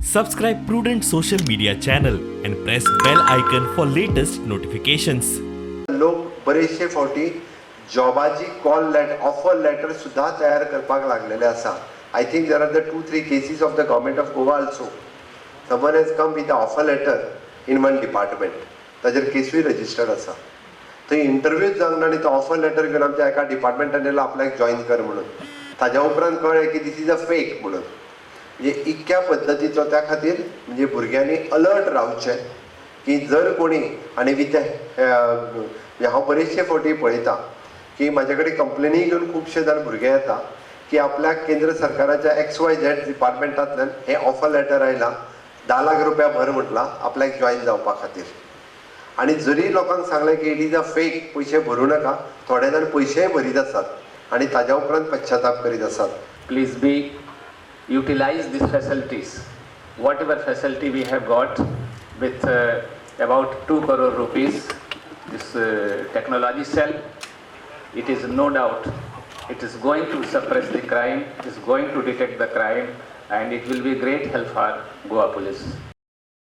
Subscribe Prudent social media channel and press bell icon for latest notifications. लोक बरेचशे फावटी जॉबाची call letter, offer letter सुद्दां तयार करपाक लागलेले आसा. I think there are the two three cases of the government of Goa also. Someone has come with a offer letter in one department, ताजेर केसूय registered आसा. थंय इंटरव्यूच जावंक ना आनी तो ऑफर लेटर घेवन आमच्या एका डिपार्टमेंटान येयलो आपल्याक जॉयन कर म्हणून. ताज्या उपरांत कळ्ळें की this is a fake म्हणून. म्हणजे इतक्या पद्दतीचो, त्या खातीर म्हणजे भुरग्यांनी अलर्ट रावचें की जर कोणी आनी विथ म्हणजे हांव बरेचशे फावटी पळयतां की म्हाजे कडेन कंप्लेनी घेवन खुबशे जाण भुरगे येता की आपल्याक केंद्र सरकाराच्या एक्स वाय झॅड डिपार्टमेंटांतल्यान हें ऑफर लेटर आयलां, 10 लाख रुपया भर म्हटलां आपल्याक जॉयन जावपा खातीर. आनी जरी लोकांक सांगलें की it is a fake, पयशे भरूं नाका, थोडे जाण पयशेय भरीत आसात आनी ताज्या उपरांत पश्चाताप करीत आसात. Please be utilize these facilities. Whatever facility we have got with about 2 crore rupees, this technology cell, it is no doubt it is going to suppress the crime, it is going to detect the crime, and it will be great help for Goa Police.